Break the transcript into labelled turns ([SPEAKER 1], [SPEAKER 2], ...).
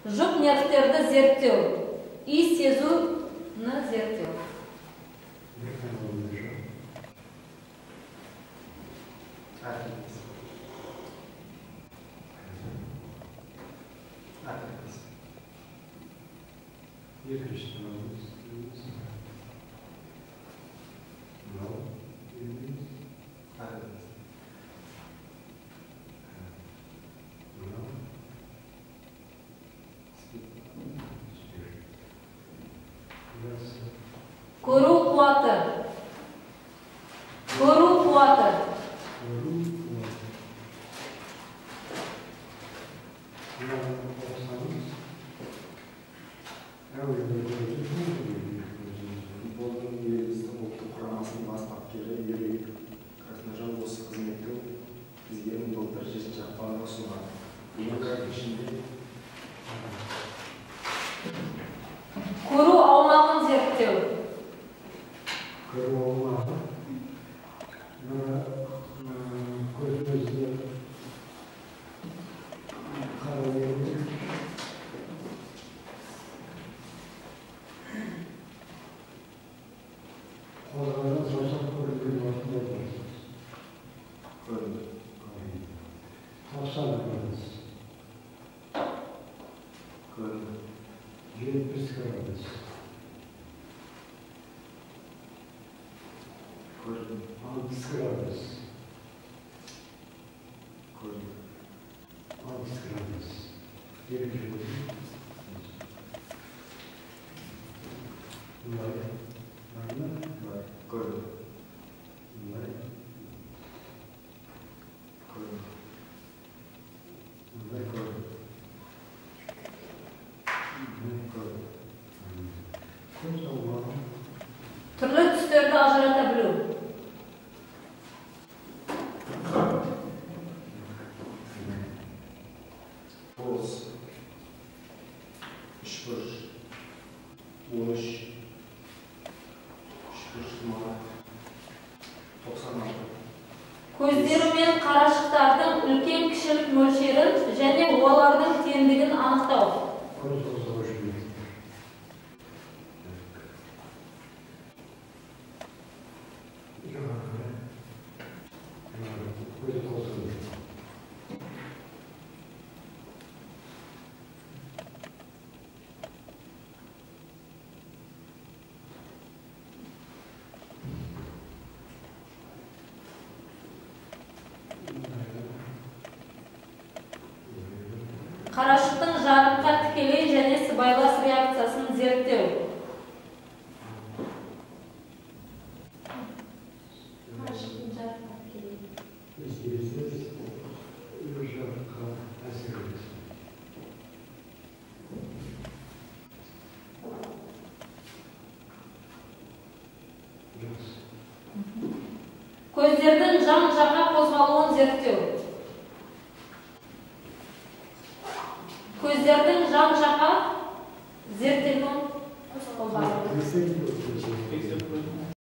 [SPEAKER 1] Жұп нервтерді зерттеу. Иіс сезуні зерттеу. Көру қуаты. Көру қуаты.
[SPEAKER 2] Футболдың еліміздің ұлттық құрамасының бас бапкері Юрий Красножан осы қызметтің тізгінін былтыр 7 ақпанда ұсынған. 2 ай ішінде
[SPEAKER 1] көру аумағын зерттеу.
[SPEAKER 3] Көру аумағы көзімізді қарау керек. Қозғалған саусақ көрінген уақытында көресіз.
[SPEAKER 2] Көрінді.
[SPEAKER 3] 90 көрініс.
[SPEAKER 2] Көрінді.
[SPEAKER 3] 70 көрініс.
[SPEAKER 2] Көрінді.
[SPEAKER 3] 60 градус.
[SPEAKER 2] Көрінді.
[SPEAKER 3] 60 градус. Екінші көзі. Былай. Бар ма?
[SPEAKER 2] Бар. Көрінді.
[SPEAKER 3] Былай.
[SPEAKER 2] Көрінді.
[SPEAKER 3] Былай.
[SPEAKER 2] Көрінді.
[SPEAKER 3] Былай.
[SPEAKER 2] Көрінді.
[SPEAKER 3] Көз аумағы.
[SPEAKER 1] Түрлі түстерді ажырата білу.
[SPEAKER 2] Тоғыз. Үшбұрыш. 13. Үшбұрыш тұмар. 96.
[SPEAKER 1] Көздері мен қарашықтардың үлкен кішілік мөлшерін және олардың теңдігін анықтау.
[SPEAKER 3] Көз қозғаушы нервтер. Жоғары қарай. Жоғары. Көз қозғаушы.
[SPEAKER 1] Қарашықтың жарыққа тікелей және сыбайлас реакциясын зерттеу. Қарашықтың жарыққа тікелей.
[SPEAKER 3] Іздейсіз, жарыққа әсер етеді. Жақсы.
[SPEAKER 1] Көздердің жан-жаққа қозғалуын зерттеу. Көздердің жан-жаққа зерттелуін қозғалуын.